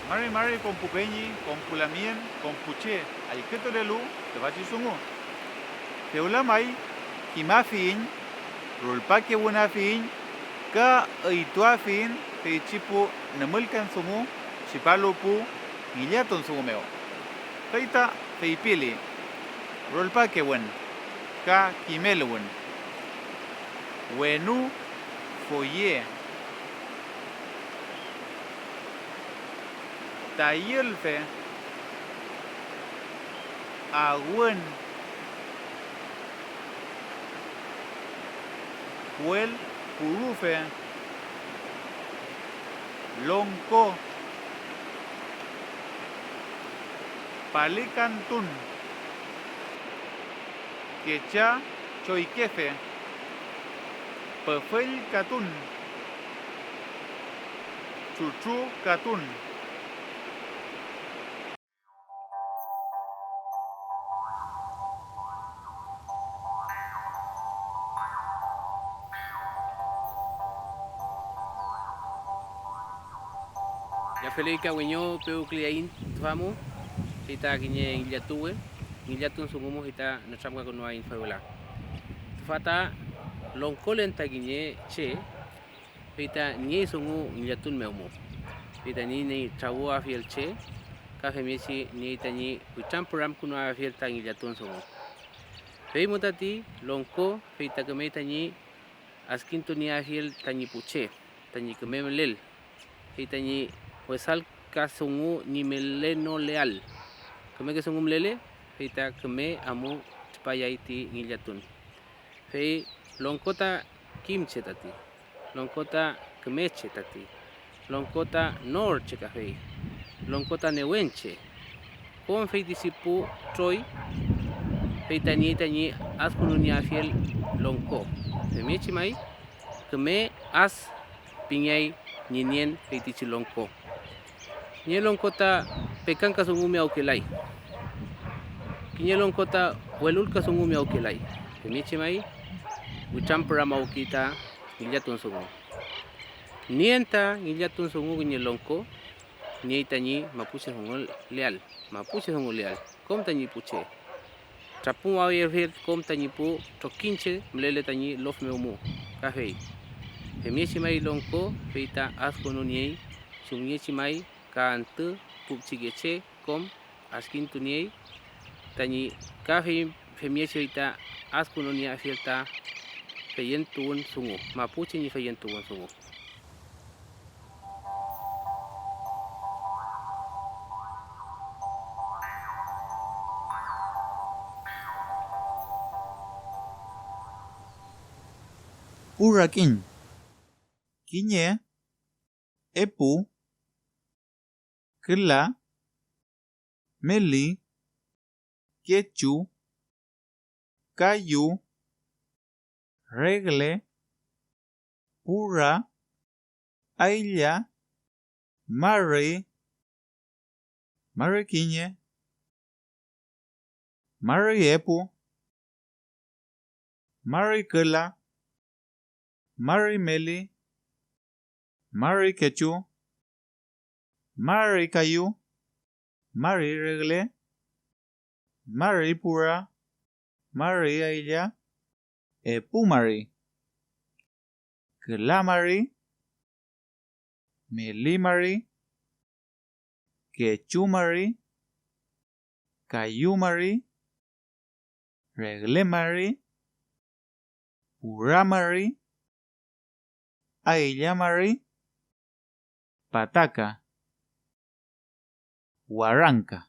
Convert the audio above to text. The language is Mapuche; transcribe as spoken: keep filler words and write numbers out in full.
Mari mari kom pu peñi, kom pu lamngen, kom pu che allkütulelu tüfachi dungu. Fewla may, kimafiyiñ, rulpakewünafiyiñ ka üytuafiyiñ feychi pu nümülkan dungu tripalu pu ngillatun dungu mew. Fey ta feypili: rulpakewün ka kimeluwün, wenu, foye, tayülfe, awün, kuel, kurufe, longko, palikantun, kecha, choykefe, püfüllkatun, chutrukatun. Ya feley ka wiño pewküleaiñ tüfa mu, fey ta kiñe ngillatuwe, ngillatun dungu mu fey ta nütramkakünuwayiñ fey wüla. Tüfa ta longkolen ta kiñe che, fey ta niey dungu ngillatun mew mu, fey ta niey trawüafiel che, ka femngechi niey tañi witrampüramkünuafiel ta ngillatun dungu. Fey mu tati longko, fey ta kümey tañi adkintunieafiel tañi pu che tañi küme mülel, fey tañi wesalka dungu ñi mülenoleael. Kümeke dungu mülele, fey ta küme amu tripayay ti ngillatun. Fey longko ta kimche tati, longko ta kümeche tati, longko ta nor che kafey, longko ta newenche. Kom feytichi pu troy, fey ta niey tañi adkünunieafiel longko. Femngechi may, küme as pingeay ñi nien feytichi longko. Kiñe longko ta pekanka dungu miyawkelay. Kiñe longko ta welulka dungu miyawkelay. Femngechi may, witrampüramawkey ta ngillatun dungu. Nien ta ngillatun dungu kiñe longko, niey tañi mapuche dunguleael, mapuche dunguleael kom tañi pu che. Trapümaweyefiel kom tañi pu trokiñche mülele tañi lof mew mu, kafey. Femngechi may longko, fey ta adkünuniey, chumngechi may ka antü puwchike che kom adkintuniey tañi, ka fey femngechi fey ta adkünunieafiel ta feyentuwün dungu, mapuche ñi feyentuwün dungu. Pu rakiñ: kiñe, epu, küla, meli, kechu, kayu, regle, pura, aylla, mari, mari kiñe, mari epu, mari küla, mari meli, mari kechu, mari kayu, mari regle, mari pura, mari aylla, epu mari, küla mari, meli mari, kechu mari, kayu mari, regle mari, pura mari, aylla mari, pataka, warangka.